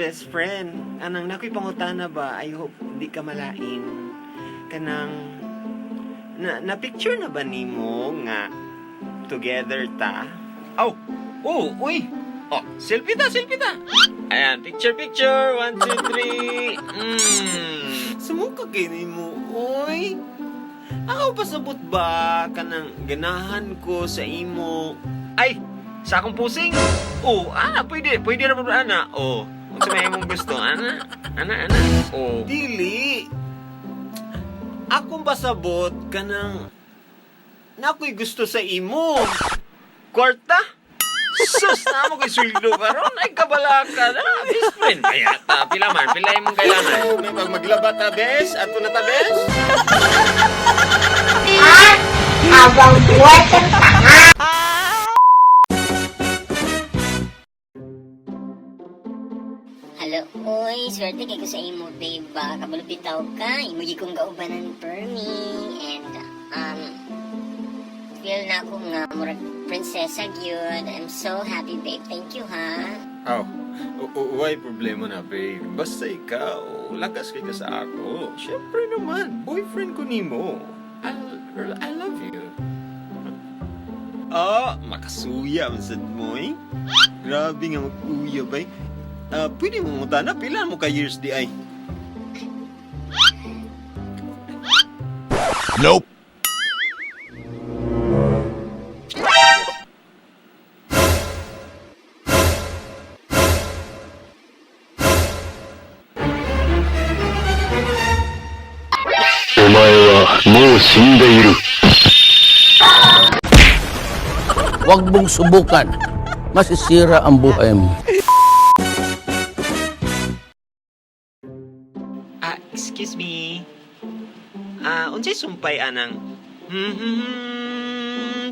Best friend, anang nakoy pangutana ba? I hope di ka malain. Kanang na picture na ba nimo nga together ta? Oh, oh, uy. Oh, selfie ta, selfie ta. Ayan, picture, picture. One, two, three. Sumuka kay nimo, uy. Ako pasabot ba kanang ganahan ko sa imo? Ay, sa akong pusing. Oh, ana, pwede, pwede na ba ana? Oh, unsa may imong gusto, ana? Ana, ana. Oh. Dili. Akong pasabot kanang nakoy gusto sa imo. Kwarta? Sus, na mo kay sweldo karon ay kabalaka na. Best friend kaya ta pila man, pila imong kailangan. May pag maglaba ta, bes, ato na ta, bes. Abang buwatan tanga! Hello, oy, swerte kay ko sa imo, babe ba? Kabalo bitaw ka, imo gi kong gaubanan permi and feel na ako nga murag prinsesa gyud. I'm so happy, babe. Thank you, ha. Oh, why problema na, babe? Basta ikaw, lakas kay ka sa ako. Siyempre naman, boyfriend ko nimo. I love you. Ah, makasuya man sad mo eh. Grabe nga mag-uyab ay. Ah, pwede mo mutana, pila mo ka years di ay? Nope. お前はもう死んでいる。 Huwag mong subukan. Masisira ang buhay mo. Ah, excuse me. Ah, unsay sumpay anang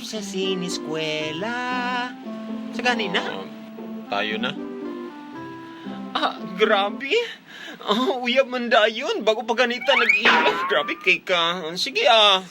sa siniskwela? Sa gani na? Tayo na. Ah, grabe. Oh, uyab man dayon. Bago pa ganita nag-iilaf. Grabe kay ka. Sige ah.